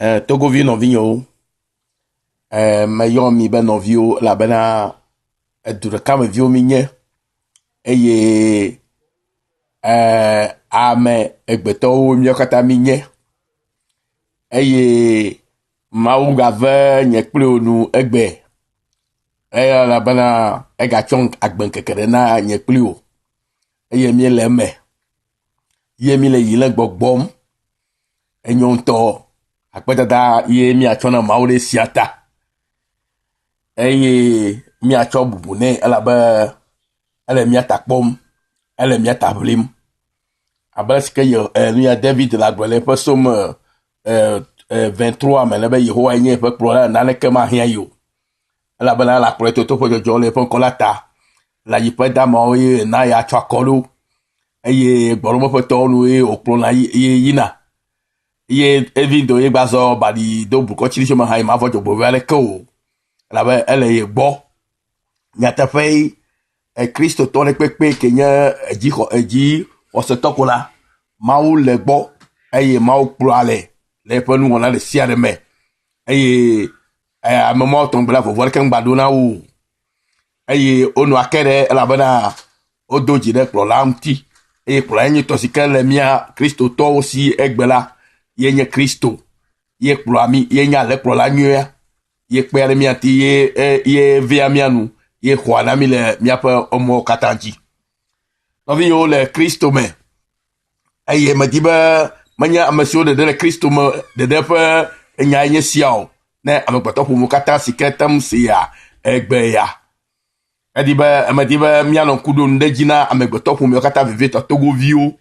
Eh, Togovi nɔvinyewo, eh, meyɔ mi be nɔviwo elabena edu ɖeka me viwo minye eye eh, ame egbetɔwo míawo katã minye eye Mawu gave nye kple wò nu egbe eya elabena egatsɔ agbeŋkeke ɖe na nye kpli wò eye míele eme ye míle yiyim le gbɔgbɔm. Enyo ŋutɔ. Akpedada ye míatsɔ na Mawu ɖe esia ta eye míatsɔ bubu nɛ elabe ele mía ta kpɔm, ele mía ta ŋlim. Abe si ke nu ya David le agblɔ le eƒe psaume 23 me ene be Yehowae nye eƒe kplɔla naneke mahiã ye o. Elabena ele akplɔe to toƒe dzɔdzɔewo le eƒe ŋkɔ la ta. Le ayiƒe damawo ye na ya tsɔ akɔ ɖo eye gbɔɖomeƒetɔwo nu ye wòkplɔna ye yina. Ye evi do ye gbazɔ baɖi do blukɔ tsri me hã ye mavɔ dzɔgbevɔe aɖeke o elabe ele ye gbɔ. Nyateƒee Kristotɔ ɖe kpekpe ke nye edzixɔ edzi xɔsetɔ ko la, Mawu le gbɔ eye Mawu kplɔa le le eƒe nuwɔna ɖe sia ɖe me eye ame mawo tɔgbi la vɔvɔ aɖeke ŋgba ɖo na wo o. Eye wonɔa ke ɖe elabena wodo dzi ɖe kplɔla ŋuti eye kplɔla nyuitɔ si ke le mía kristotɔwo si egbe la ye nye Kristo. Ye kplɔa mí, ye nye alẽkplɔla nyuia, ye kpea ɖe mía ŋuti, ye ye vea mía nu, ye xɔa na mí le míaƒe emɔwo katã dzi. Nɔvinyewo le Kristo me eye medi be menye ame siwo ɖeɖe le Kristo me ɖeɖe ƒe enyae nye sia o. Ne amegbetɔ ƒomewo katã si ke te ŋu sea egbe ya. Edi be medi be míanɔ ŋku ɖom ɖe edzi na amegbetɔ ƒomewo katã vevietɔ Togoviwo.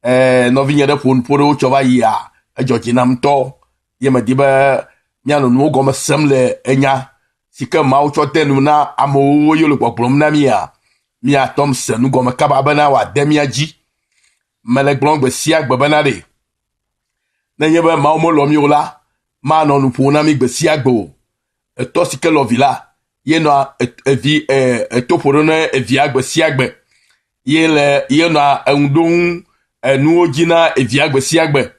E nɔvinye ɖe ƒo nuƒo ɖe wotsɔ va yia edzɔ dzi nam ŋutɔ ye medi be míanɔ nuwo gɔme sem le enya si ke Mawu tsɔ de nu na amewo ye wole gbɔgblɔm na mía míatɔ se nu gɔme kaba bena wòade mía dzi. Mele gblɔm gbe sia gbe bena ɖe nenye be Mawu melɔ̃ mí o la, manɔ nu ƒom na mí gbe sia gbe o. Etɔ si ke lɔ̃ vi la, ye nɔa evi eto ƒo ɖo na evia gbe sia gbe. Ye le ye nɔa eŋu ɖom enuwo dzi na evia gbe sia gbe.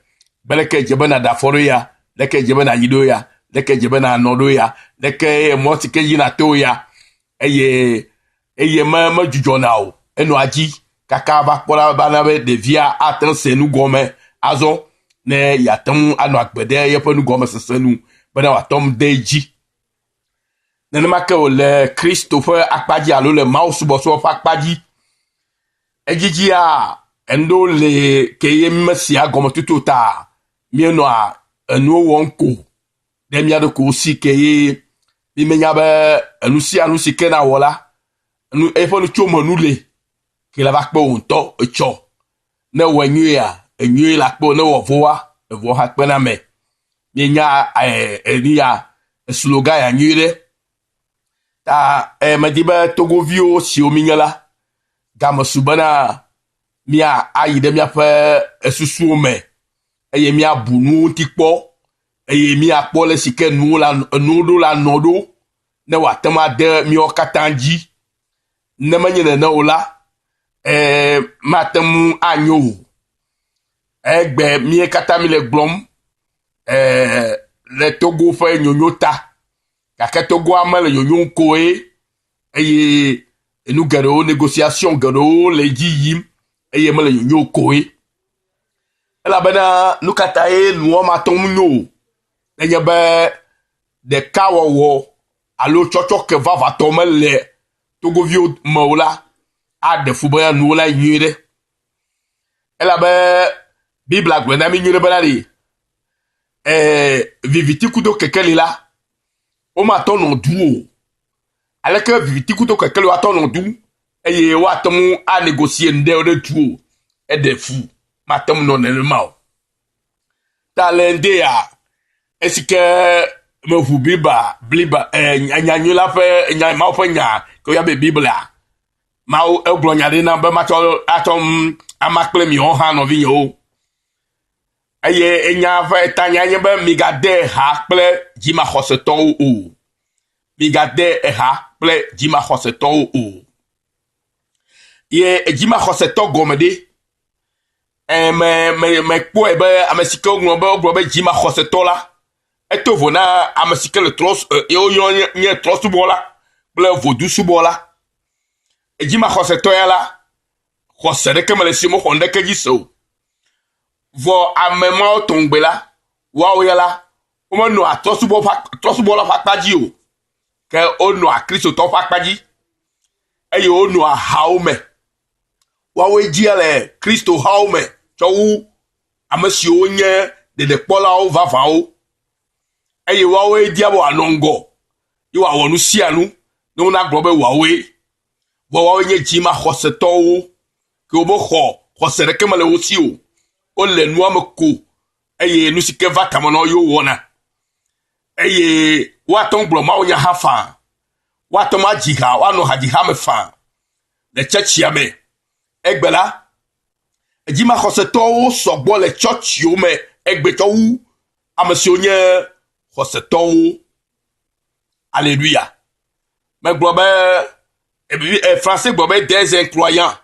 Be leke dze be nàɖe afɔ ɖo ya, leke dze be nàyi ɖo ya, leke dze be nànɔ ɖo ya, leke emɔ si ke dzi nàto ya. Eye eye me medzudzɔna o. Enɔa dzi kaka va kpɔna bana be ɖevia ate ŋu se nu gɔme azɔ ne yeate ŋu anɔ agbe ɖe yeƒe nugɔmesese nu bena wòate ŋu de edzi. Nenema ke wòle Kristo ƒe akpa dzi alo le Mawu subɔsubɔ ƒe akpa dzi. Edzidzia enu ɖewo le ke ye mímesia gɔme tutu o ta míenɔa enuwo wɔm ko ɖe mía ɖokuiwo si ke ye mímenya be enu sia nu si ke nawɔ la, nu eƒe nutsomenu le ke la va kpe wò ŋutɔ etsɔ. Ne ewɔe nyuiea, enyuie la kpe wò, ne ewɔ vɔa, evɔ hã kpena ame. Míenya enu ya slogan ya nyuie ɖe. Ta medi be Togoviwo siwo mínye la, game su bena mía ayi ɖe míaƒe esusuwo me eye míabu nuwo ŋuti kpɔ eye míakpɔ le si ke nuwo la enuwo ɖo la nɔ ɖo ne wòate ŋu ade míawo katã dzi. Ne menye nene o la, ee, mate ŋu anyo o. Egbe mí katã míle gblɔm ee, le Togo ƒe nyonyo ta gake Togoa mele nyonyom koe eye enu geɖewo négociation geɖewo le edzi yim eye mele nyonyo koe. Elabena nu ka tae nua mate ŋu nyo o? Nenye be ɖekawɔwɔ alo tsɔtsɔke vavãtɔ mele Togoviwo me o la, aɖe fu be nuwo la yi nyuie ɖe. Elabe Biblia gblɔe na mí nyuie ɖe bena ɖe ee viviti kudo kekeli la, womatɔ nɔ du o. Aleke viviti kudo kekeli woatɔ nɔ du eye woate ŋu anegosie nu ɖe ɖe du o? Eɖe fu, mate ŋu nɔ nenema o. Ta le ŋde ya, esi ke meʋu Biblia bliba eh, nyanyui la ƒe nya Mawu ƒe nya ke woyɔna be Biblia. Mawu egblɔ nya ɖi nam be matsɔ atsɔ ama kple miawo hã nɔvinyewo. Eye enya ƒe tanya nye be migade ha kple dzimaxɔsetɔwo o. Migade ha kple dzimaxɔsetɔwo o. Ye dzimaxɔsetɔ gɔme ɖe? E, me, me, mekpɔe be ame si ke wogblɔ be wogblɔ be dzimaxɔsetɔ la, eto vo na ame si ke le trɔ ye woyɔ nye, nye trɔsubɔla kple vodusubɔla. Edzimaxɔsetɔ ya la, xɔse ɖeke mele si mexɔ ŋɖeke dzi se o. Vɔ ame mawo tɔŋgbe la, woawo ya la, womenɔa trɔsubɔ ƒe trɔsubɔla ƒe akpa dzi o, ke wonɔa Kristotɔ ƒe akpa dzi eye wonɔa hawo me. Woawoe dzia le Kristo hawo me tsɔ wu ame siwo nye ɖeɖekpɔlawo vavãwo. Eye woawoe dia be wòanɔ ŋgɔ ye wòawɔ nu sia nu ne wonagblɔ be woawoe. Vɔ woawoe nye dzimaxɔsetɔwo ke womexɔ xɔse ɖeke mele wo si o. Wole nua me ko eye nu si ke va tame na wo ye wowɔna. Eye woate ŋu gblɔ mawunya hã faa. Woate ŋu adzi ha, woanɔ hadziha me faa le tsɔtsia me. Egbe la, edzimaxɔsetɔwo sɔgbɔ le tsɔtsiwo me egbe tsɔ wu ame siwo nye xɔsetɔwo. Aleluya. Megblɔ be français gblɔ be des incroyants.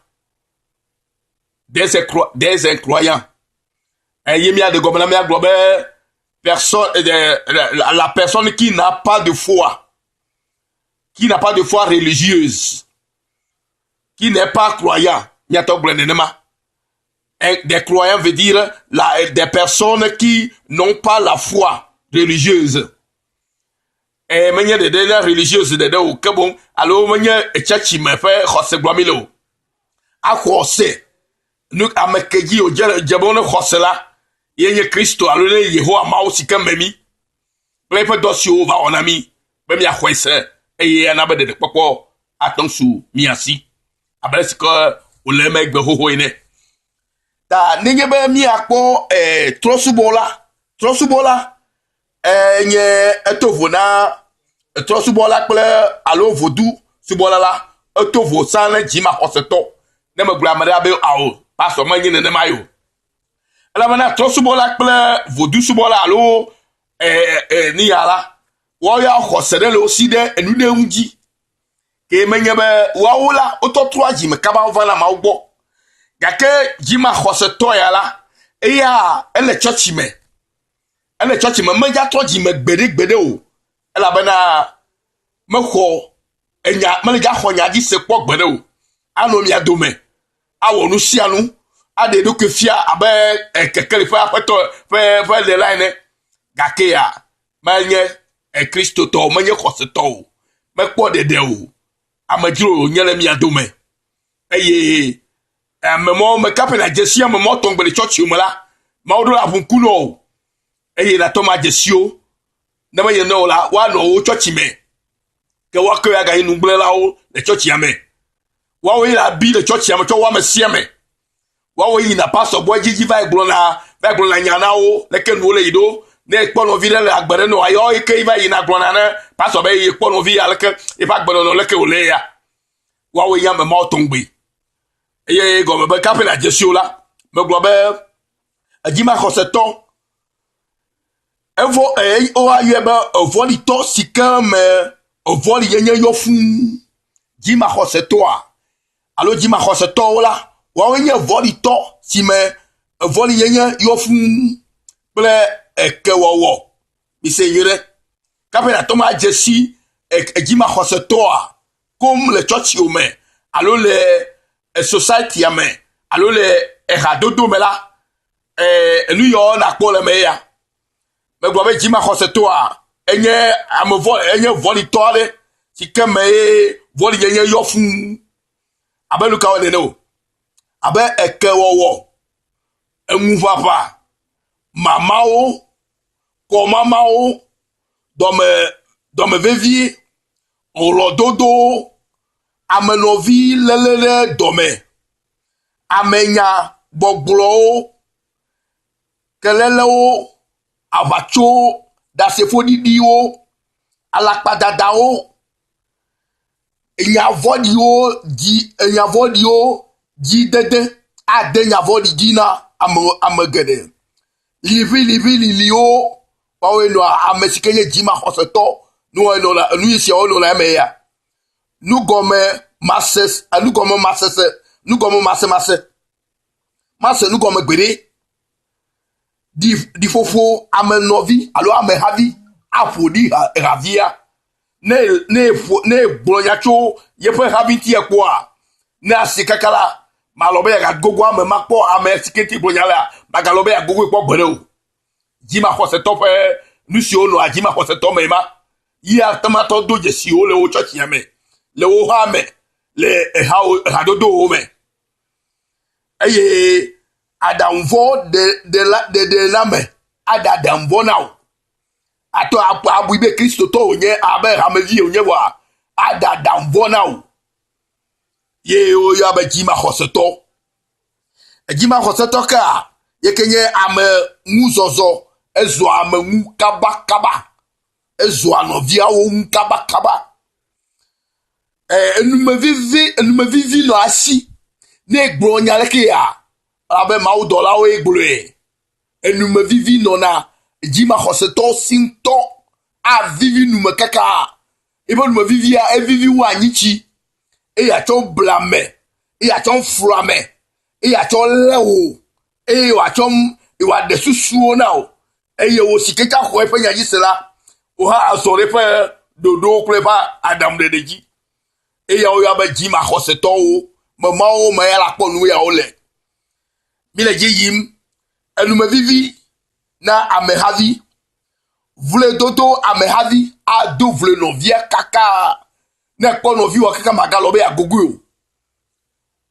Des, des incroyants. Eye míaɖe gɔme na míagblɔ be personne, la, la personne qui n'a pas de foi, qui n'a pas de foi religieuse, qui n'est pas croyant, míatɔ gblɔe nenema. Des croyants veut dire des personnes qui n'ont pas la foi religieuse. E menye ɖeɖe na religieuse ɖeɖe o, ke boŋ alo menye tsɔtsi me ƒe xɔse gblɔm mi le o. Axɔ se nu ame ke dzi wòdze dze be wone xɔse la, ye nye Kristo alo ne Yehowa Mawu si ke me mí kple eƒe dɔ siwo wòva wɔ na mí be míaxɔe se eye ana be ɖeɖekpɔkpɔ ate ŋu su mía si abe ale si ke wòle eme egbe xoxo ene. Ta nenye be míakpɔ eh, trɔ̃subɔla, trɔ̃subɔla eh, nye eto vo na trɔ̃subɔla kple alo vodu subɔla la, eto vo sã ne dzimaxɔsetɔ. Ne megblɔ ame ɖe be ao, pastor menye nenema ye o. Elabena trɔ̃subɔla kple vodusubɔla alo eh, eh, niya la, woawo ya xɔse ɖe le wo si ɖe enu ɖe ŋu dzi. Ke menye be woawo la wotɔtrɔa dzime kaba wovana Mawu gbɔ. Gake dzimaxɔsetɔ ya la, eya ele tsɔtsi me. Ele tsɔtsi me, medza trɔ dzime gbeɖegbeɖe o. Elabena mexɔ enya, mele dza xɔ nya dzi se kpɔ gbeɖe o. Anɔ mia dome, awɔ nu sia nu, aɖe eɖokui fia abe kekeli ƒe aƒetɔ ƒe ƒe ɖela ene. Gake ya menye Kristotɔ o, menye xɔsetɔ o, mekpɔ ɖeɖe o. Amedzro wònye le mia dome. Eye ame mɔ me kaƒe nàdze si ame mɔ tɔŋgbe le tsɔtsi me la, Mawu ɖo la ʋu ŋku nɔ o. Eye nàtɔ ma dze si wo. Ne menye ne o la, woanɔ wo tsɔtsi me. Ke woake aganyi nugblẽlawo le tsɔtsia me. Woawoe la bi le tsɔtsia me tsɔ wo ame sia ame. Woawoe yina pastor gbɔ edzidzi va yi gblɔna va yi gblɔna nya na wo leke nuwo le yi ɖo. Ne ekpɔ nɔvi ɖe le agbe ɖe nɔ ayɔ yi ke va yina gblɔna ne pastor be yekpɔ nɔvi ya leke eƒe agbenɔnɔ leke wòle ya. Woawoe nye ame mawo tɔŋgbe. Eye gɔme be kaƒe nàdze si wo la, megblɔ be edzimaxɔsetɔ evɔ eye woayɔe be evɔ̃ɖitɔ si ke me evɔ̃ɖinyenye yɔ fũu. Dzimaxɔsetɔa alo dzimaxɔsetɔwo la, woawoe nye vɔ̃ɖitɔ si me evɔ̃ɖinyenye yɔ fũu kple ekewɔwɔ. Mise nyuie ɖe. Kaƒe nàte ŋu adze si edzimaxɔsetɔa koŋ le tsɔtsiwò me alo le societya me alo le ehadodo me la, enu yawo nàkpɔ le eme ya. Megblɔ be dzimaxɔsetɔa enye ame vɔ enye vɔ̃ɖitɔ aɖe si ke me ye vɔ̃ɖinyenye yɔ fũu abe nu kawo nene o. Abe ekewɔwɔ, eŋuʋaʋã, mamawo, kɔmamawo, dɔme dɔmevevie, hlɔ̃dodowo, amenɔvi léle ɖe dɔme, amenyagbɔgblɔwo, kelelewo, aʋatso ɖasefoɖiɖiwo, alakpadadawo, enya vɔ̃ɖiwo dzi enya vɔ̃ɖiwo dzi dede ade nya vɔ̃ɖi dzi na ame ame geɖe. Liʋiliʋililiwo woawoe nɔa ame si ke nye dzimaxɔsetɔ nuwoe nɔna nu siawo nɔna eme ya. Nugɔme mase nugɔme masese nugɔme masemase. Mase nu gɔme gbeɖe. Ɖi ɖiƒoƒo ame nɔvi alo ame havi aƒo ɖi havia. Ne ne ƒo ne gblɔ nya tso yeƒe havi ŋuti ekpɔa, ne asi kaka la, malɔ be yeagagogo ame makpɔ ame si ke ŋuti gblɔ nya lea, magalɔ be yeagogoe kpɔ gbeɖe o. Dzimaxɔsetɔ ƒe nu siwo nɔa dzimaxɔsetɔ me ma yi ate ŋu atɔ do dzesiwo le wo tsɔtsia me, le wo hã me, le ehawo ehadodowo me. Eye aɖaŋuvɔ ɖeɖe aɖe aɖaŋuvɔ na wò. Atɔ abui be Kristotɔ wònye abe hamevi wònye vɔa, aɖe aɖaŋuvɔ na wò. Ye woyɔa be dzimaxɔsetɔ. Edzimaxɔsetɔ kea, ye ke nye ame ŋuzɔzɔ, ezɔa ame ŋu kabakaba. Ezɔa nɔviawo ŋu kabakaba. Enumevivi enumevivi nɔ esi. Ne egblɔ nya ɖeke ya, abe mawudɔlawoe gblɔe. Enumevivi nɔna dzimaxɔsetɔwo si ŋutɔ. Avivi nume kaka. Eƒe numevivia evivi wu anyitsi eye atsɔ ble ame eye atsɔ flu ame eye atsɔ lé wò eye wòatsɔ wòaɖe susuwo na wò eye wò si ke tsa xɔ eƒe nya dzi se la, wò hã azɔ ɖe eƒe ɖoɖowo kple eƒe aɖaŋuɖeɖe dzi. Eya woyɔa be dzimaxɔsetɔwo. Me mawo me ya la kpɔ nu yawo le. Mi le dzi yim enumevivi na amehavi. Vloedodo amehavi ado vloe nɔvia kaka. Ne ekpɔ nɔviwòa kaka magalɔ be yeagogoe o.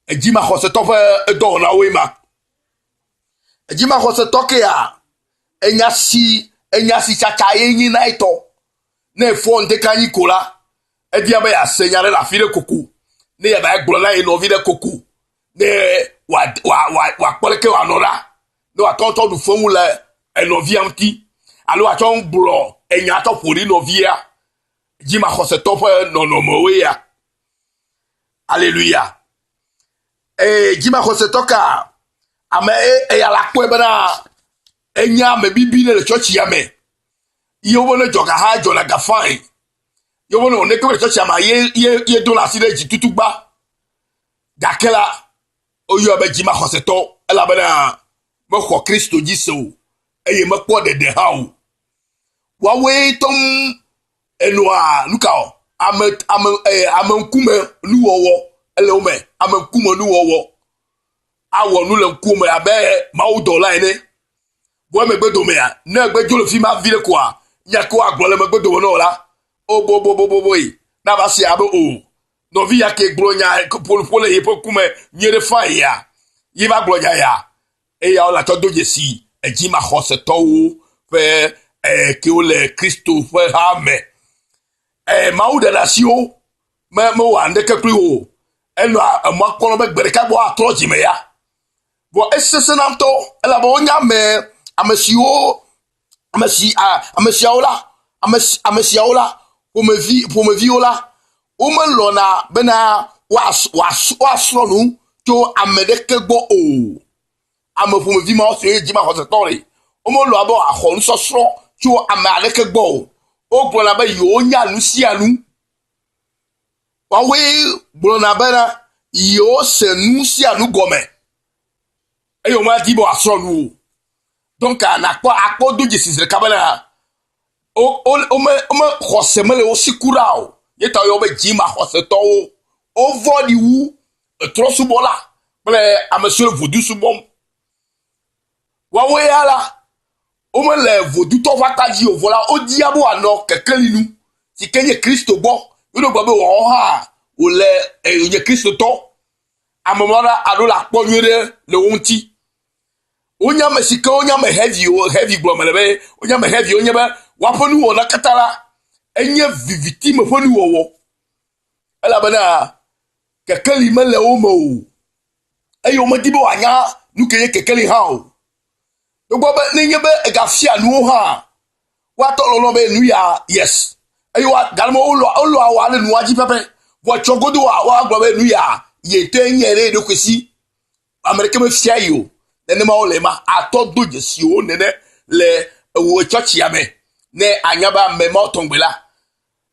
Edzimaxɔsetɔ ƒe edɔwɔnawoe ma. Edzimaxɔsetɔ kea, enya si enya si tsatsa ye nyi na etɔ. Ne efɔ ŋdeke anyi ko la, edia be yease nya ɖe le afi ɖe koko. Ne yeava gblɔ na ye nɔvi ɖe koko. Ne wòakpɔ leke wòanɔ ɖa. Ne wòatɔ tsɔ ɖu fewu le enɔvia ŋuti alo wòatsɔ gblɔ enya tsɔ ƒo ɖi nɔvia. Dzimaxɔsetɔ ƒe nɔnɔmewoe ya. Aleluya. Eye dzimaxɔsetɔ ka ame eya la kpɔe bena enye ame bibi ɖe le tsɔtsia me. Ye wobe ne dzɔga hã dzɔna ga fain. Ye wobe ne wòne ke le tsɔtsia me ye ye ye dona asi ɖe dzi tutugba. Gake la woyɔe be dzimaxɔsetɔ elabena mexɔ Kristo dzi se o eye mekpɔ ɖeɖe hã o. Woawoe tɔ ŋu enɔa nu ka o ame ame ee ame ŋkume nuwɔwɔ ele wo me ame ŋkume nuwɔwɔ awɔ nu le ŋkume abe mawudɔla ene. Vɔ emegbe domea ne egbe dzo le fi ma vi ɖe koa nya ke woagblɔ le megbe dome na wò la oboboboboboe na va se abe o nɔvi ya ke gblɔ nya ƒo le yeƒe ŋkume nyuie ɖe fã ya ye va gblɔ nya ya Eya wole atsɔ do dzesi edzimaxɔsetɔwo ƒe eh, kewo le Kristo ƒe ha me. Eh, Mawu ɖe asi wo me mewɔa nuɖeke kpli wo o. Enɔa emɔ kpɔm be gbe ɖeka gbɔ atrɔ dzime ya. Vɔ esesẽna ŋutɔ elabe wonye ame ame siwo ame si a ame siawo la ame si ame siawo la ƒomevi ƒomeviwo la womelɔ̃na bena woas woas woasrɔ̃ nu tso ame ɖeke gbɔ o. Ame ƒomevi mawo siwo nye dzimaxɔsetɔ ɖe womelɔ̃a be woaxɔ nusɔsrɔ̃ tso ame aɖeke gbɔ o. Wogblɔna be yewonya nu sia nu. Woawoe gblɔna bena yewose nu sia nu gɔme eye womadi be woasrɔ̃ nu o. Donc nakpɔ akpɔ do dzesi zi ɖeka bena wome wome xɔse mele wo si kura o. Ye ta woyɔ be dzimaxɔsetɔwo. Wovɔ̃ɖi wu etrɔ̃subɔla kple ame siwo le vodu subɔm. Woawoe ya la, womele vodutɔ ƒe akpa dzi o, vɔ la wodia be woanɔ kekeli nu si ke nye Kristo gbɔ. Woɖo gblɔ be woawo hã wole nye Kristotɔ. Ame ma la alo le akpɔ nyuie ɖe le wo ŋuti. Wonye ame si ke wonye ame heviwo, hevi gblɔ mele be wonye ame heviwo nye be woaƒe nuwɔna katã la enye viviti me ƒe nuwɔwɔ. Elabena kekeli mele wo me o eye womedi be woanya nu ke nye kekeli hã o. Togbɔ be nenye be egafia nuwo hã, woatɔ lɔlɔ be nu ya yes eye wa galime wolɔ wolɔa wa ɖe nua dzi pɛpɛ. Vɔ tsɔ godo wa woagblɔ be nu ya ye ŋutɔe nye ɖe ye ɖokui si. Ame ɖeke mefia yi o. Nenema wole ma. Atɔ do dzesi wo nene le wò tsɔtsia me ne anya be ame mawo tɔgbe la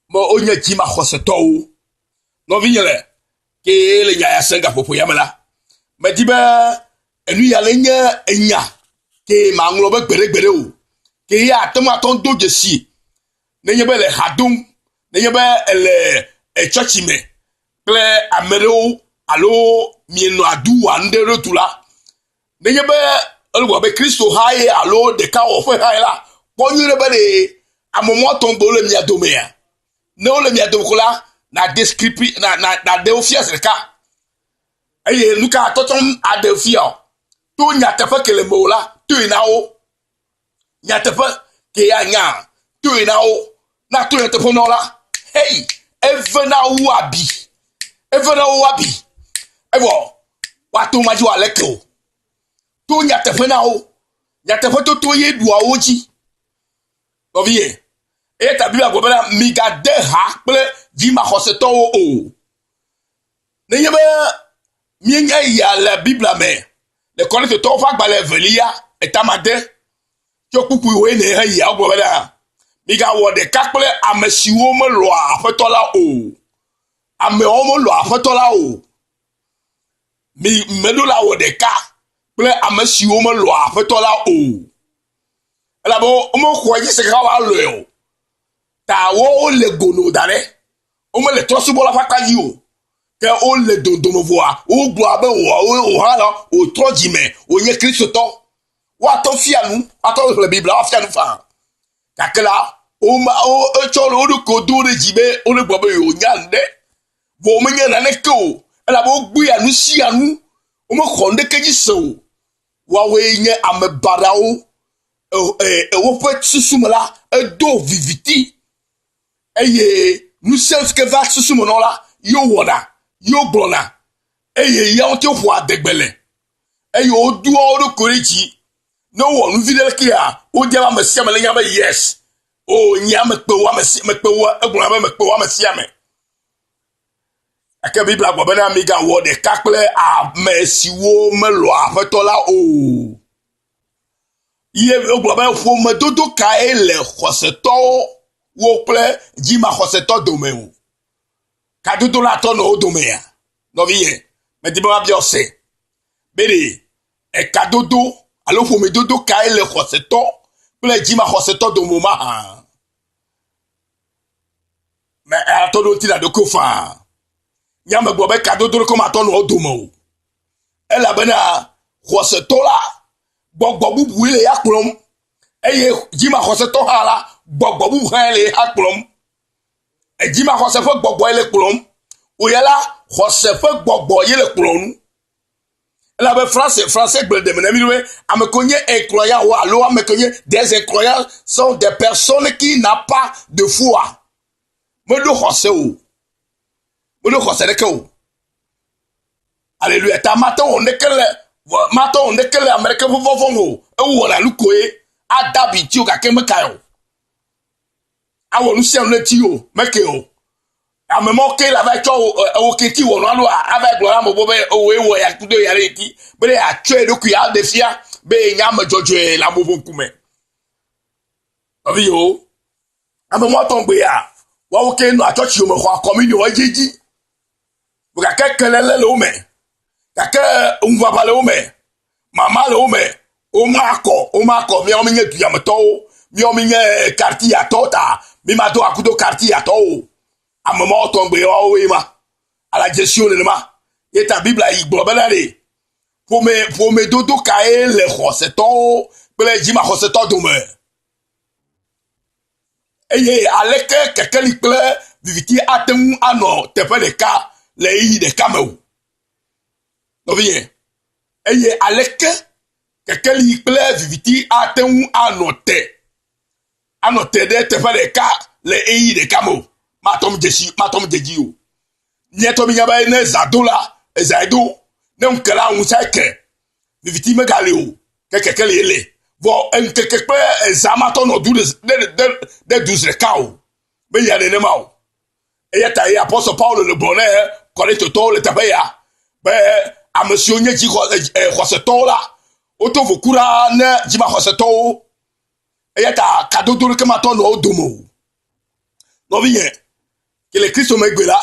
me wonye dzimaxɔsetɔwo. Nɔvinye le ke le nya ya sem gaƒoƒo ya me la, medi be Enu ya le nye enya ke maŋlɔ be gbeɖegbeɖe o. Ke ya ate ŋu atɔ do dzesi nenye be le ha dom, nenye be ele tsɔtsi me kple ame ɖewo alo mienɔ adu wɔa nu ɖe ɖo tu la, nenye be ele gblɔ be Kristo ha ye alo ɖekawɔƒe ha ye la, kpɔ nyuie ɖe be ɖe ame mɔtɔ ŋgbe wole mia domea. Ne wole mia dome ko la, na descript na na na ɖe wo fia zi ɖeka. Eye nu ka tɔtɔ aɖe fia o? To nyateƒe ke le mewò la, toe na wo. Nyateƒe ke ya nya, toe na wo. Na to nyateƒe na wo la, hei, eve na wo abi. Eve na wo abi. Evɔ woato ma dzi woalé ke o. To nyateƒe na wo. Nyateƒe toto ye ɖua wo dzi. Nɔviye, eya ta Biblia gblɔ bena migade ha kple dzimaxɔsetɔwo o. Nenye be míenya ya le Biblia me le Korintotɔwo ƒe agbalẽ evelia etamade tso kpukpui woe ne heyia wogblɔ bena migawɔ ɖeka kple ame siwo melɔ̃a Aƒetɔ la o. Amewo melɔ̃a Aƒetɔ la o. Mi meɖo la wɔ ɖeka kple ame siwo melɔ̃a Aƒetɔ la o. Elabe womexɔe dzi se kaka woalɔ̃e o. Ta wole gono da ɖe. Womele trɔ̃subɔla ƒe akpa dzi o. Ke wole dodome vɔa, wogblɔa be wò hã la, wòtrɔ dzime, wònye Kristotɔ. Woatɔ fia nu, woatɔ xlẽ Biblia, woafia nu faa. Gake la, woma, wotsɔ wo ɖokuiwo do ɖe dzi be wole gblɔ be yewonya nu ɖe. Vɔ womenya naneke o. Elabe wogbea nu sia nu. Womexɔ nuɖeke dzi se o. Woawoe nye ame baɖawo. Woƒe susu me la, edo viviti. Eye nu sia nu ke va susu me na wo la, ye wowɔna, ye wogblɔna eye ya ŋuti woƒoa adegbe le. Eye wodoa wo ɖokui ɖe dzi. Ne wowɔ nu vi ɖe kea, wodia be ame sia ame le nya be yes. O nye ame kpe wo ame sia mekpe wo egblɔna be mekpe wo ame sia ame. Gake Biblia gblɔ bena migawɔ ɖeka kple ame siwo melɔ̃a Aƒetɔ la o. Ye wogblɔ be ƒomedodo kae le xɔsetɔwo wo kple dzimaxɔsetɔ dome o? Kadodo la tɔ nɔ wo domea? Nɔvinye, medi be mabia se be ɖe ekadodo alo ƒomedodo kae le xɔsetɔ kple dzimaxɔsetɔ dome mahã? Me atɔ ɖo ŋuti na ɖokuiwò faa. Nye ame gblɔ be kadodo ɖeke matɔ nɔ wo dome o. Elabena xɔsetɔ la, gbɔgbɔ bubue le ya kplɔm eye dzimaxɔsetɔ hã la, gbɔgbɔ bubu hã le ya kplɔm. Edzimaxɔse ƒe gbɔgbɔ ye le kplɔm. Wò ya la, xɔse ƒe gbɔgbɔ ye le kplɔ nu. Elabe France, français gblɔ ɖe me na mi be ame kewo nye incroyant wo alo ame kewo nye des incroyants sont des personnes qui n'a pas de foi. Meɖo xɔse o. Meɖo xɔse ɖeke o. Aleluya. Ta mate wɔ ŋɖeke le mate wɔ ŋɖeke le ame ɖeke ƒe vɔvɔ̃ o. Ewɔna nu koe ada abi ŋuti o gake mekae o. Awɔ nu sia nu ɖe ŋuti o meke o. Ame mawo ke la va tsɔ ewo ke ŋuti wɔ nua ɖoa ava gblɔ na amewo be ewoe wɔ ya kudo ya ɖe ŋuti be ɖe yeatsɔe ɖokui aɖe fia be yenye ame dzɔdzɔe le amewo ƒe ŋkume. Nɔviyewo, ame mawo tɔgbe ya woawo ke nɔa tsɔtsi me xɔa kɔminiɔ edziedzi. Gake kelele le wo me, gake ŋuʋaʋã le wo me, mama le wo me, womakɔ, womakɔ, míawo míenye duyametɔwo, míawo míenye kartiyatɔwo ta, mímado akudo kartiyatɔwo o. Ame mawo tɔgbe woawoe ma. Ala dzesiwo nenema. Ye ta Biblia yi gblɔ bena ɖe ƒome ƒomedodo kae le xɔsetɔwo kple dzimaxɔsetɔ dome? Eye aleke kekeli kple viviti ate ŋu anɔ teƒe ɖeka le ɣeyiɣi ɖeka me o? Nɔvinye, eye aleke kekeli kple viviti ate ŋu anɔ te anɔ te ɖe teƒe ɖeka le ɣeyiɣi ɖeka me o? Matɔ mu dzesi, matɔ mu dzedzi o. Míatɔ mínya be ne zã do la, ezãe do. Ne ŋu ke la, ŋusẽ ke. Viviti megali o, ke kekeli ye le. Vɔ ŋkeke kple ezã matɔ nɔ du ɖe ɖe ɖe du zi ɖeka o. Meyia nenema o. Eya ta ye apɔstɔ Paulo le gblɔ ne Korintotɔwo le teƒe ya be ame siwo nye dzixɔ xɔsetɔwo la, woto vo kura ne dzimaxɔsetɔwo. Eya ta kadodo ɖeke matɔ nɔ wo dome o. Nɔvinye, ke le Kristo megbe la,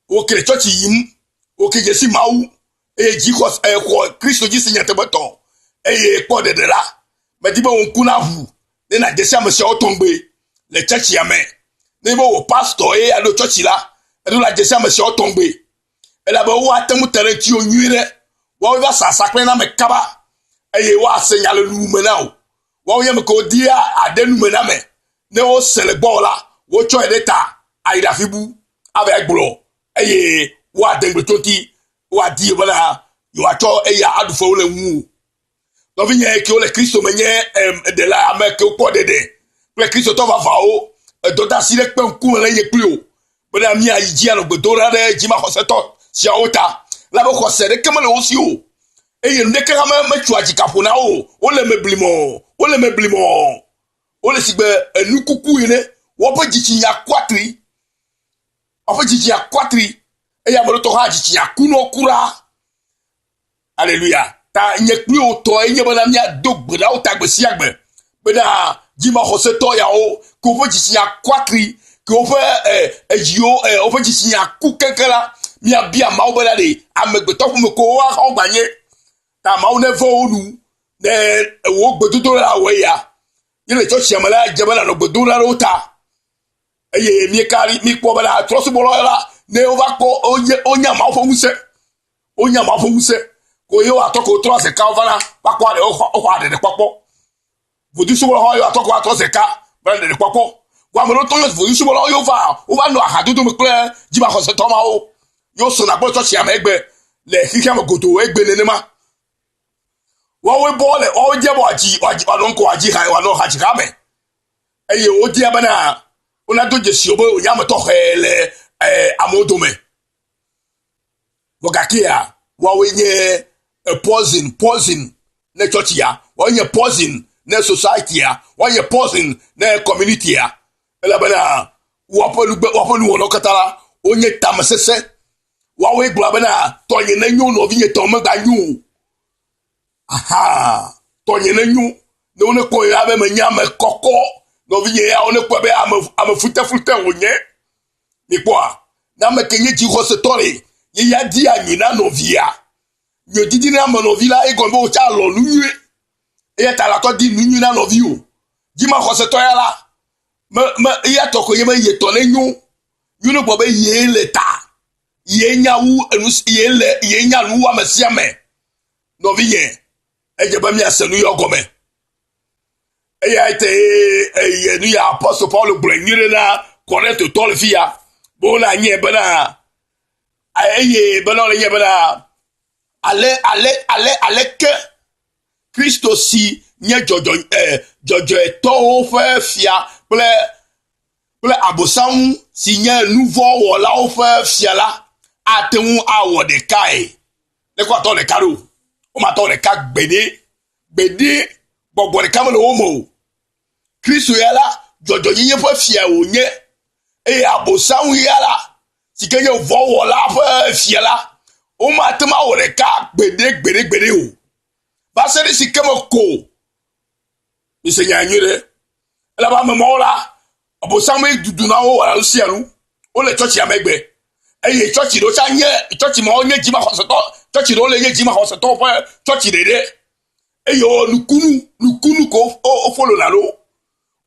wò ke le tsɔtsi yim, wò ke dze si Mawu. eye dzixɔse exɔ Kristo dzi se nyateƒetɔ eye kpɔ ɖeɖe la, medi be wò ŋku naʋu ne nàdze si ame siawo tɔgbe le tsɔtsia me. Ne be wò pastɔ ye aɖo tsɔtsi la, eɖo la dze si ame siawo tɔgbe elabe woate ŋu te ɖe ŋutiwò nyuie ɖe. Woawoe va sa asakple na ame kaba eye woase nya le nu me na wò. Woawoe nye ame kewo dia aɖe nu me na ame. Ne wose le gbɔwò la, wotsɔe ɖe ta ayi ɖe afi bu ava gblɔ eye woade ŋugble tso eŋuti. Woadi bena yewoatsɔ eya aɖu fewu le ŋuwò. Nɔvinye kewo le Kristo me nye ɖela ame kewo kpɔ ɖeɖe kple Kristotɔ vavãwo edɔdeasi ɖe kpe ŋkume le nye kpli o bena míayi dzi anɔ gbe dom ɖa ɖe dzimaxɔsetɔ siawo ta. Elabe xɔse ɖeke mele wo si o eye nu ɖeke hã metsoa dzika ƒo na wo o. Wole eme blimɔɔ, wole eme blimɔɔ. Wole sigbe enu kuku ene. Woƒe dzitsinya ku atri. Woƒe dzitsinya ku atri eye ame ɖewo tɔ hã dzitsinya ku na wo kura. Aleluya. Ta nye kpli wò tɔe nye bena míado gbe ɖa wo ta gbe sia gbe bena dzimaxɔsetɔ yawo ke woƒe dzitsinya ku atri ke woƒe edziwo woƒe dzitsinya ku keŋkeŋ la míabia Mawu bena ɖe amegbetɔ ƒome ko woaxɔ gbanye. Ta Mawu neve wo nu ne wò gbedodoɖa wɔ eya. Míele tsɔtsia me la dze be nànɔ gbe dom ɖa ɖe wo ta. Eye míeka míkpɔ bena trɔ̃subɔlawo la ne wova kpɔ wonye wonya Mawu ƒe ŋusẽ. Wonya Mawu ƒe ŋusẽ ko ye woatɔ ko wotrɔ zeka wovana va kpɔ aɖe woxɔ woxɔ aɖeɖekpɔkpɔ. Vodusubɔlawo ye woatɔ ko woatrɔ zeka va ɖeɖekpɔkpɔ. Vɔ ame ɖewo tɔ vodusubɔlawo ye wova wova nɔ ahadodo me kple dzimaxɔsetɔ mawo. Ye wosɔna kple tsɔtsia me egbe le xexea me godoo egbe nenema. Woawoe bɔ le woawoe dia be woadzi woadzi woanɔ ŋkɔ woadzi ha woanɔ hadziha me eye wodia bena wonado dzesi wo be wonye ame tɔxɛ le eh, amewo dome. Vɔ gakea, woawoe nye poison, poison ne tsɔtsia, woawoe nye poison ne societya, woawoe nye poison ne communitya. Elabena woaƒe nugbe, woaƒe nuwɔnawo katã la, wonye tamesesẽ. Woawoe gblɔa bena tɔnye nenyo, nɔvinye tɔ meganyo o. Aha, tɔnye nenyo. Ne wonekpɔ ya be menye ame kɔkɔ, nɔvinye ya wonekpɔe be ame ame fluteflute wònye. Mikpɔa, ne ame ke nye dzixɔsetɔ le, ye ya dia nyui na nɔvia. Nyui didi na ame nɔvi la, egɔme be wotsa lɔ nu nyui. Eya ta latɔ di nu nyui na nɔviwò. Dzimaxɔsetɔ ya la, me, me, eya tɔ ko ye be ye tɔ ne nyo. Nyo ne gbɔ be ye le ta. Ye nya wu enu, ye le, ye nya nu wu ame sia ame. Nɔvinye, edze be míase nu yɔ gɔme. Eya te eye nu ya apostol Paulo gblɔe nyuie ɖe na Korintotɔ le fi ya be wona nye bena eye bena wole nye bena ale ale ale aleke Kristo si nye dzɔdzɔ eh, dzɔdzɔetɔwo ƒe fia kple kple Abosam si nye nuvɔ̃wɔlawo ƒe fia la ate ŋu awɔ ɖekae. Ne kɔ atɔ ɖeka ɖo, womatɔ ɖeka gbeɖe gbeɖe gbɔgbɔ ɖeka mele wo me o. Kristo ya la, dzɔdzɔnyenye ƒe fia wònye eye Abosam ya la, si ke nye vɔ̃wɔla ƒe fia la, womate ŋu awɔ ɖeka gbeɖe gbeɖe gbeɖe o. Va se ɖe si ke me ko mise nya nyui ɖe. Elabe ame mawo la, Abosam ye dudu na wo wɔna nu sia nu. Wole tsɔtsia megbe eye tsɔtsi ɖewo tsã nye tsɔtsi mawo nye dzimaxɔsetɔ tsɔtsi ɖewo le nye dzimaxɔsetɔwo ƒe tsɔtsi ɖeɖe eye wo nukunu nukunu ko wofolona ɖo.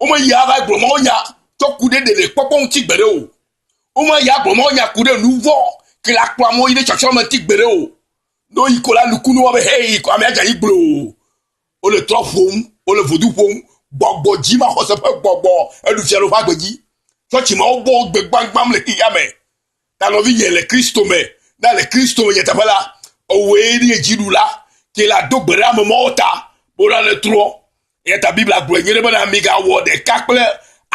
Womeyi ava gblɔ mawo nya tsɔ ku ɖe ɖeɖekpɔkpɔ ŋuti gbeɖe o. Womeyi agblɔ mawo nya ku ɖe nu vɔ̃ ke la kplɔ amewo yi ɖe tsɔtsrɔ̃ me ŋuti gbeɖe o. Ne woyi ko la nukunu wɔbe hei ko amea dze anyi gbloo. Wole trɔ ƒom, wole vodu ƒom, gbɔgbɔ dzimaxɔse ƒe gbɔgbɔ eɖu fia ɖe woƒe agbe dzi. Tsɔtsi mawo bɔ gbe gbamgbam le xexea me. Ta nɔvinye le Kristo me, ne le Kristo me nyateƒe la, ewòe nye dziɖula ke la do gbe ɖe ame mawo ta be wona netrɔ. Eya ta Biblia gblɔe nyuie ɖe bena migawɔ ɖeka kple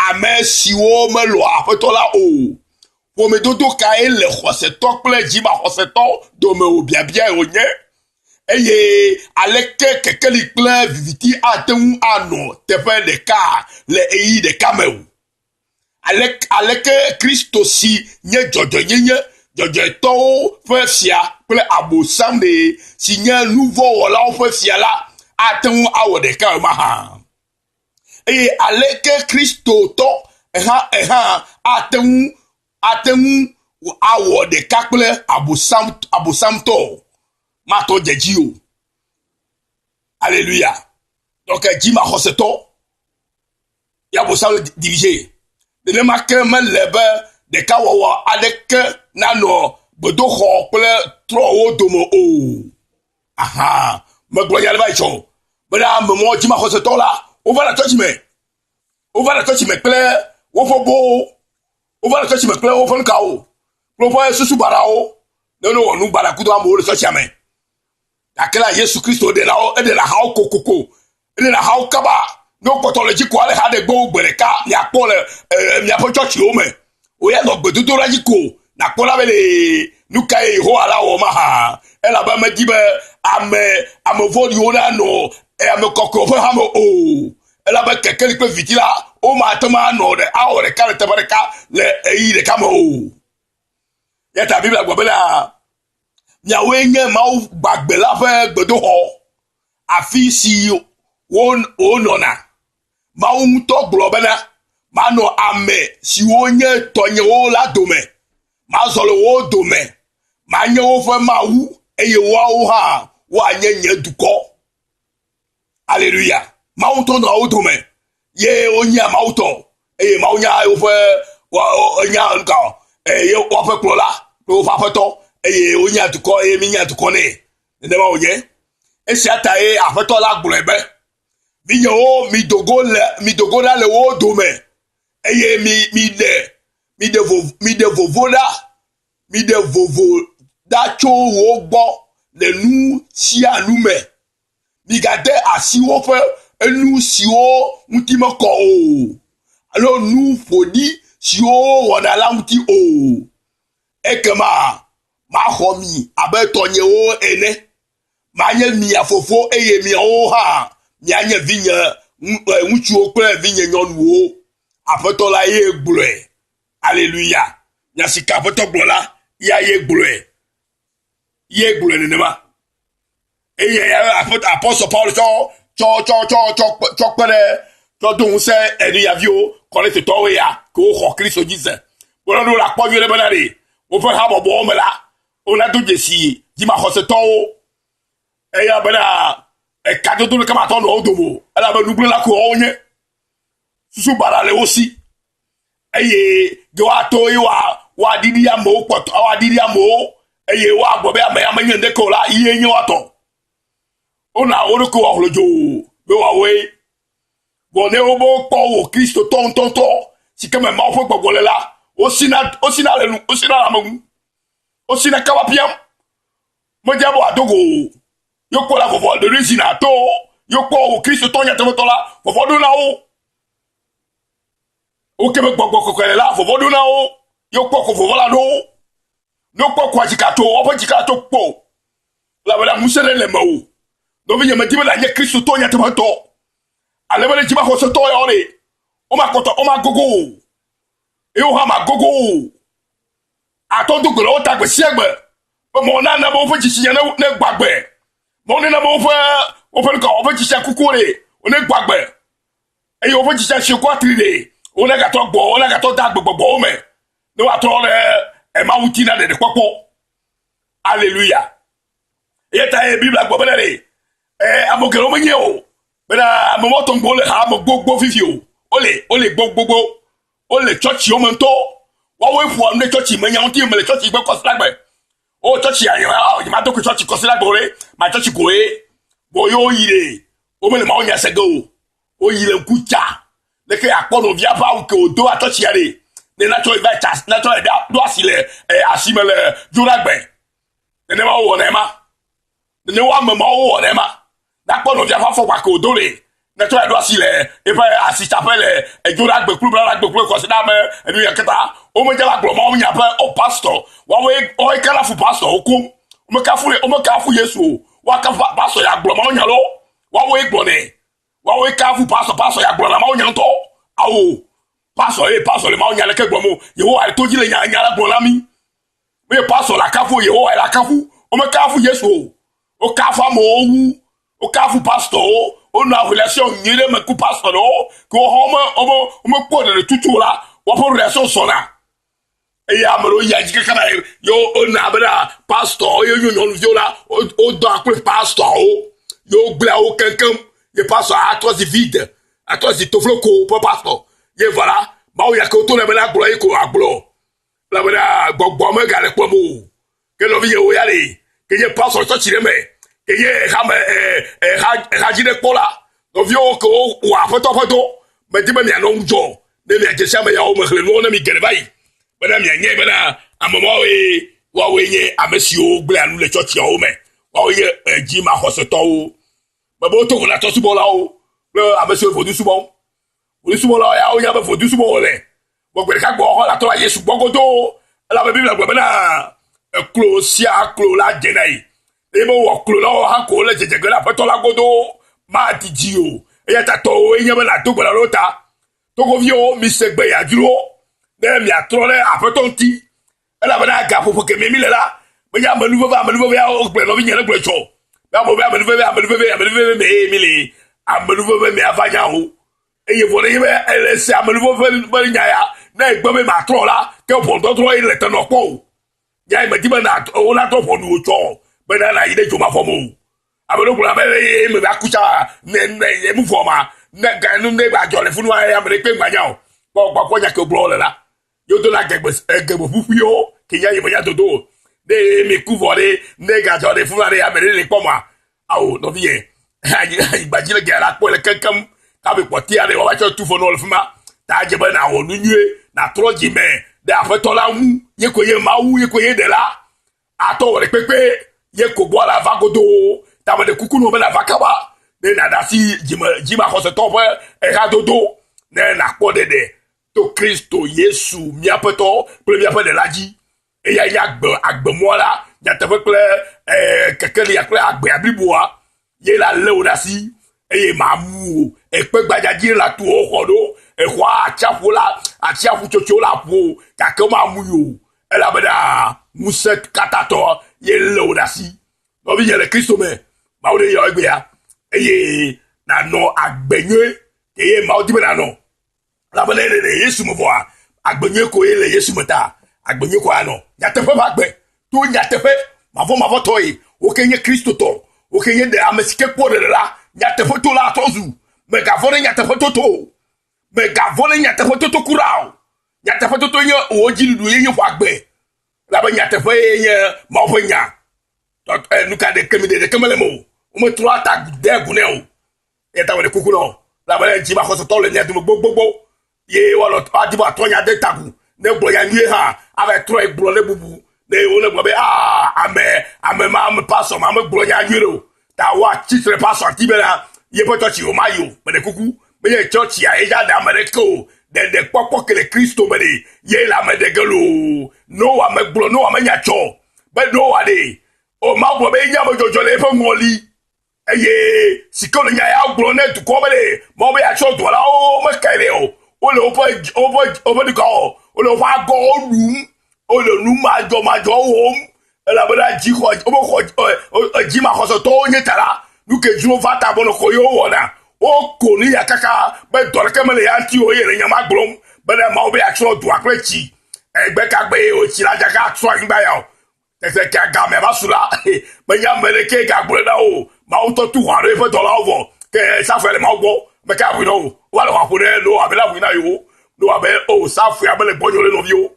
ame siwo melɔ̃a Aƒetɔ la o. Ƒomedodo kae le xɔsetɔ kple dzimaxɔsetɔ dome o biabiae wònye. Eye aleke kekeli kple viviti ate ŋu anɔ teƒe ɖeka le ɣeyiɣi ɖeka me o? Aleke Kristo si nye dzɔdzɔenyenye dzɔdzɔetɔwo ƒe fia kple Abosam si nye nuvɔ̃wɔlawo ƒe fia la ate ŋu awɔ ɖekae mahã? Eye aleke Kristotɔ hã hã ate ŋu ate ŋu awɔ ɖeka kple Abosam Abosamtɔ? Matɔ dze dzi o. Aleluya. Donc dzimaxɔsetɔ ya Abosam le dirige. Nenema ke mele be ɖekawɔwɔ aɖeke nanɔ gbedoxɔ kple trɔ̃wo dome o. Aha, megblɔ nya ɖe va yi tsɔ bena ame mɔ dzimaxɔsetɔ la, wova le tsɔtsi me. Wova le tsɔtsi me kple woƒe bowo. Wova le tsɔtsi me kple woƒe nukawo kple woƒe susu baɖawo. Ne wowɔ nu baɖa kudo amewo le tsɔtsia me. Gake la Yesu Kristo ɖe la wo, eɖe la hawo kokoko, eɖe la hawo kaba. Ne wokpɔtɔ le dzi koa, le ha ɖe gbɔwo gbe ɖeka miakpɔ le e, miaƒe tsɔtsiwo me. Wo ya nɔ gbedodoɖa dzi ko nakpɔ ɖa be le nu kae Yehowa la wɔ mahã. Elabe medi be ame ame vɔ̃ɖiwo nanɔ e, ame kɔkɔewo ƒe hame o. Elabe kekeli kple viviti la, womate ŋu anɔ ɖe awɔ ɖeka le teƒe ɖeka le ɣeyiɣi ɖeka me o. Eya ta Biblia gblɔ bena Miawoe nye Mawu gbagbe la ƒe gbedoxɔ, afi si wonɔna. Mawu ŋutɔ gblɔ bena, Manɔ ame siwo nye tɔnyewo la dome, mazɔ le wo dome, manye woƒe Mawu, eye woawo hã woanye nye dukɔ. Aleluya. Mawu ŋutɔ nɔa wo dome ye wonyea Mawu tɔ eye Mawu nya woƒe enya nuka eye woaƒe kplɔla kple woƒe aƒetɔ eye wonyea dukɔ eye mínyea dukɔ nɛ. Nenema wònye. Esia ta ye aƒetɔ la gblɔe be, Vinyewo, mido go le mido go ɖa le wo dome eye mi miɖe miɖe vovo miɖe vovo ɖa miɖe vovo ɖa tso wo gbɔ le nu sia nu me. Migade asi woƒe nu siwo ŋuti mekɔ o alo nu ƒoɖi siwo wowɔna la ŋuti o. Ekema maxɔ mi abe tɔnyewo ene. Manye mia fofo eye miawo hã mianye vinye ŋutsuwo kple vinye nyɔnuwo. Aƒetɔ la ye gblɔe. Aleluya. Nya si ke Aƒetɔ gblɔ la, ya ye gblɔe. Ye gblɔe nenema. Eye aƒetɔ apɔstɔ Paul tsɔ tsɔ tsɔ tsɔ tsɔ tsɔ kpe ɖe tsɔ do ŋusẽ enuyaviwo Korintotɔwo ya ke woxɔ Kristo dzi se. Wole ɖo la kpɔ nyuie bena ɖe woƒe habɔbɔwo me la wona do dzesi dzimaxɔsetɔwo eya bena ekadodo ɖeka matɔ nɔ wo dome o elabe nugblẽla ko wonye. Susu baɖa le wo si eye ge woato ye woa woaɖiɖi amewo kpɔtɔ woaɖiɖi amewo eye woagblɔ be ame ya menye ŋɖeke o la ye nye woatɔ. Wona wo ɖokui wɔ hlodzoo be woawoe. Vɔ ne wobe wokpɔ wò Kristotɔ ŋutɔŋutɔ si ke me Mawu ƒe gbɔgbɔ le la, wosina wosina le nu wosina le ame ŋu. Wosina kaba piam. Medze be wòado go o. Ye wokpɔ la vɔvɔ ɖoɖoe zina to ye wokpɔ wò Kristotɔ nyateƒetɔ la vɔvɔ ɖo na wo. Wo ke be gbɔgbɔ kɔkɔe le la vɔvɔ ɖo na wo. Ye wokpɔ ko vɔvɔ la ɖo wo. Ne wokpɔ koa dzika tso woƒe dzika tso kpo. Elabena ŋusẽ ɖe le mewò. Nɔvinye medi be nànye Kristotɔ nyateƒetɔ. Ale be ne dzimaxɔsetɔ yawo ɖe, womakpɔtɔ womagogo o. Eye wo hã magogo o. Atɔ do gbe le wo ta gbe sia gbe be mɔ nana be woƒe dzitsinya ne ne gbagbe. Mɔ nena be woƒe woƒe nuka woƒe dzitsinya kukuwo ɖe wone gbagbe. Eye woƒe dzitsinya si ku atri ɖe wonegatɔ gbɔ wonegatɔ de agbegbɔgbɔwo me ne woatrɔ ɖe ema ŋuti na ɖeɖekpɔkpɔ. Aleluya. Eya ta ye Biblia gblɔ bena ɖe e, ame geɖewo menye o bena ame mɔtɔ ŋgbo le ha me gbogbo fifi o. Wole wole gbogbogbò. Wole tsɔtsiwo me ŋutɔ. Woawoe ƒoa nu ɖe tsɔtsi me nya ŋuti mele tsɔtsi gbe kɔsiɖagbe. Wo tsɔtsi ya nyema do ko tsɔtsi kɔsiɖagbe o ɖe. Ma tsɔtsi koe. Vɔ ye woyi ɖe womele Mawu nya se ge o. Woyi le ŋku tsa. Leke akpɔ nɔvia ƒe awu ke wòdo va tsɔtsia ɖe. Ne natsɔ yi va tsa natsɔ yi ɖo asi le asime le dzoɖagbe. Nenema wowɔna ema. Nene wo ame mawo wowɔna ema. Nakpɔ nɔvia ƒe afɔkpa ke wòdo ɖe. Netsɔ yi ɖo asi le eƒe asitsaƒe le dzoɖagbe kple blaɖagbe kple kɔsiɖa me enu ya katã. Womedze va gblɔ Mawu nya ƒe o pastor. Woawoe woawoe kana fu pastor wo koŋ. Womekafu womekafu Yesu o. Woakafu pastor ya gblɔ Mawu nya loo. Woawoe gblɔnɛ. Woawoe kafu pastor pastor ya gblɔna Mawu nya ŋutɔ. Awo pastor ye pastor le Mawu nya leke gblɔm o. Yehowa le to dzi le nya nya la gblɔm na mí. Menye pastor la kafu o, Yehowa la kafu. Womekafu Yesu o. Wokafu amewo wu. Wokafu pastorwo. Wonɔa relation nyui ɖe me ku pastor ɖewo. Ke wohã wome wome womekpɔ ɖeɖe tutu o la, woƒe relation sɔna. Eye ame ɖewo yia dzi kaka be ye wona bena pastɔ ye nye nyɔnuviwo la wodɔa kple pastɔawo ye wogblẽa wo keŋkeŋ ye pastɔ atrɔ zi vide atrɔ zi tofloko ƒe pastɔ ye vɔ la mawu ya ke woto le bena gblɔ ye ko agblɔ elabena gbɔgbɔ megale kpɔm o ke nɔvinyewo ya le ke nye pastɔ tsɔtsi ɖe me ke nye hame ehadzi ɖe kpɔ la nɔviwo ke wɔ aƒetɔ ƒe dɔ medi be mianɔ ŋudzɔ ne miadze si ame yawo mexlẽ nuwo ne mi geɖe va yi bena mianyae bena ame mawoe woawoe nye ame siwo gblẽa nu le tsɔtsiawo me woawoe nye edzimaxɔsetɔwo mebe woto vo na tsɔsubɔlawo kple ame siwo vodu subɔm vodusubɔlawo ya wonya be vodu subɔm wole vɔ gbe ɖeka gbɔ xɔ la trɔ va Yesu gbɔ godoo elabe Biblia gblɔ bena eklo sia klo la dze na yi eye be wɔ klo na wo hã ko wole dzedze ge le aƒetɔ la godoo madidi o eya ta tɔwoe nye be nàdo gbe ɖa ɖe wo ta Togoviwo, mise gbe ya dzro ne miatrɔ ɖe aƒetɔ ŋuti elabena gaƒoƒo kemɛ mi le la menye amenuveve amenuveve ya wogblɔe nɔvinye ne gblɔe tsɔ be amewo be amenuveve amenuveve amenuveve mee mi le amenuveve me ava nya o eye vɔ ne nye be ele se amenuveve ƒe nya ya ne egbe be matrɔ la ke ʋɔnudɔdrɔ̃ ye le te nɔ kpɔ o nya yi medi be na wonadrɔ̃ ʋɔnu wò tsɔ bena nàyi ɖe dzomavɔ me o Ame ɖewo gblɔna be eye me va ku tsa ne ne ye mu vɔ ma ne ga nu ne gba dzɔ le funu aya ame ɖe kpe ŋgba nya o. Kpɔ kpɔ kpɔ nya ke gblɔ wole la. Yo do na gegbe egbe ƒuƒuiwo ke nya yi me nya dodo o. Ne ye mi ku vɔ ɖe ne ga dzɔ le funu aɖe ame ɖe le kpɔ ma. Awo nɔvi ye anyi anyigba dzi le gea la kpɔe le keŋkeŋ. Kabe kpɔtia ɖe woava tsɔ tu fɔ nɔ le fima. Ta dze be na wɔ nu nyuie na trɔ dzi me ɖe aƒetɔ la ŋu. Ye ko ye Mawu ye ko ye ɖela. Atɔ wɔ ɖe kpekpe ye ko gbɔ la va godoo. Ta meɖe kuku nɔ be nàva kaba ne nàɖe asi dzime dzimaxɔsetɔ ƒe ehadodo ne nàkpɔ ɖeɖe to Kristo Yesu mía Ƒetɔ kple míaƒe Ɖela dzi. Eyae nye agbe agbemɔa la, nyateƒe kple eh, kekelia kple agbea bliboa. Ye la lé wò ɖe asi eye mamu o. Ekpe gbadza dzi la tu wò xɔ ɖo. Exɔa atsiaƒu la, atsiaƒu tsotso la ƒo gake mamui o. Elabena ŋusẽ katãtɔ ye lé wò ɖe asi. Nɔvinye le Kristo me, Mawu ɖe yɔ egbea eye nànɔ agbe nyui eye Mawu di be nànɔ. Elabena ele le Yesu me vɔa, agbe nyui koe le Yesu me ta, agbe nyui koe anɔ. Nyateƒe ƒe agbe to nyateƒe mavɔmavɔtɔe. Woke nye Kristotɔ, woke nye ɖe ame si ke kpɔ ɖeɖe la, nyateƒetola atrɔ zu. Mègavɔ̃ ɖe nyateƒetoto o. Mègavɔ̃ ɖe nyateƒetoto kura o. Nyateƒetoto nye wò dziɖuɖu ye nye ƒe agbe. Elabe nyateƒe ye nye Mawu ƒe nya. Nuka ɖeke mi ɖe ɖeke mele eme o. Wometrɔa ta dea gu nɛ o. Eya ta wòle kuku na wò, elabena dzimaxɔsetɔwo le mia dome gbogbogbo, ye woanɔ woadi be woatrɔ nya de tagu. Ne gblɔ nya nyuie hã, ava trɔe gblɔ ɖe bubu. Ne wole gblɔ be aa ame ame ma ame pastor ma megblɔ nya nyuie ɖe o. Ta woatsi tre pastor ŋuti bena yeƒe tsɔtsi womayi o. Meɖe kuku, menye tsɔtsia ye dza ɖe ame ɖeke o. Ɖeɖekpɔkpɔ ke le Kristo me ɖe ye le ame ɖe ge loo. Noa megblɔ Noa menya tsɔ be Noa ɖe o Mawu gblɔ be yenye ame dzɔdzɔe le eƒe ŋɔli. Eye si ke wole nya ya gblɔm ne dukɔ be ɖe Mawu be yeatsɔ dɔlawo mekae ɖe o. Wole woƒe woƒe woƒe dukɔwo wole woƒe agɔwo ɖum. Wole nu madzɔmadzɔwo wɔm elabena dzixɔ wobe xɔ dzimaxɔsetɔwo nye ta la nu ke dzi wova ta gbɔnɔ ko ye wowɔna. Woko nu ya kaka be dɔ ɖeke mele ya ŋuti o eye le nya ma gblɔm bena Mawu be yeatsrɔ̃ dua kple tsi. Egbe ka gbe ye wotsi la dza ke atsrɔ̃ anyigba ya o. Tete ke game va su la, menye ame ɖekee gagblɔe na wo o. Mawu ŋutɔ tu ʋɔa ɖo eƒe dɔlawo vɔ. Ke Safia le Mawu gbɔ. Ame ka aʋui na wo? Wova le ʋɔa ƒo ɖe Noa be la ʋui na yewo. Noa be, O, Safia mele gbɔnye o ɖe nɔviwo.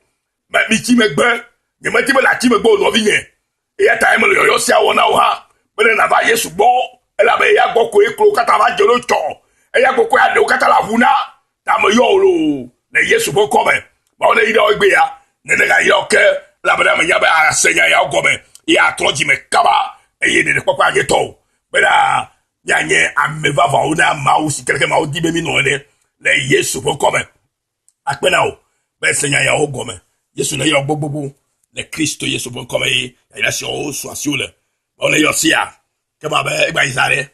Me, mitsi megbe. Nyemedi be nàtsi megbe o, nɔvinye. Eya tae mele yɔyɔ sia wɔ na wò hã, bene nàva Yesu gbɔ, elabe eya gbɔ koe klowo katã va dze ɖo tsɔ. Eya gbɔ koe aɖewo katã le aʋu na. Ta meyɔ wò loo le Yesu ƒe ŋkɔ me. Mawu ne yra wò egbea, ne nègayra wò ke, elabena menya be àse nya yawo gɔme eye àtrɔ dzi me kaba eye ɖeɖekpɔkpɔ anye tɔwò bena míanye ame vavãwo na Mawu si ke leke Mawu di be mínɔ ene le Yesu ƒe ŋkɔ me. Akpe na wò be èse nya yawo gɔme. Yesu neyra wò gbogbogbo le Kristo Yesu ƒe ŋkɔ me eye yayra siawo su asiwò le. Mawu neyɔ sia ke ma be egba yi zã ɖe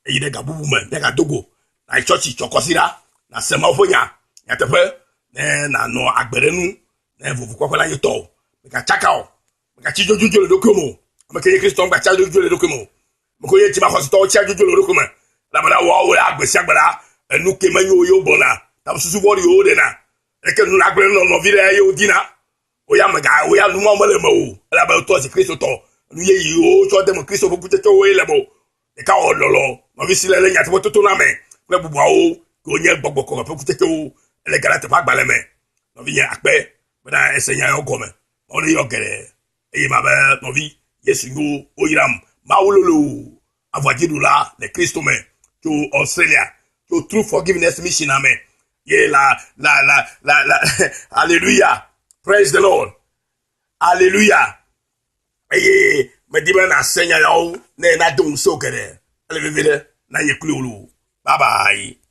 eyi ɖe ga bubu me míagado go nàyi tsɔtsi tsɔ kɔsiɖa nàse Mawu ƒe nya nyateƒe ne nànɔ agbe ɖe nu ne vovokpɔkpɔ la nye tɔwò. Mègatsaka o, mègatsi dzodzodzoe le ɖokuiwò me o. Ame ke nye Kristotɔ megatsi dzodzodzoe le eɖokui me o. Ame ke nye dzimaxɔsetɔwo tsia dzodzodzoe le wo ɖokui me elabena woawo la gbe sia gbe la enu ke menyo ye wogblɔna, tamesusu vɔ̃ɖiwo woɖena, leke nu nagblẽ nɔ nɔvi ɖe ye wodina. Woya mega woya nu mawo mele me o elabe wotɔ zi Kristotɔ. Nu yeyewo wotsɔ de me Kristo ƒe kutsetsewoe le me o. Ɖeka wɔ lɔlɔ, nɔvi si le le nyateƒe toto na me kple bubuawo ke wonye gbɔgbɔ kɔkɔe ƒe kutsetsewo ele Galati ƒe agbalẽ me. Nɔvinye akpe bena ese nya yawo gɔme. Mawu ne yɔ geɖe eye mabe nɔvi Yesu nyo woyram. Mawu lolo avɔdziɖula le Kristo me tso Australia tso True Forgiveness Mission me. Ye la la la la la hallelujah praise the Lord hallelujah eye medi be nàse nya yawo ne nado ŋusẽ geɖe ele veve ɖe na nye kpli wò. Bye bye.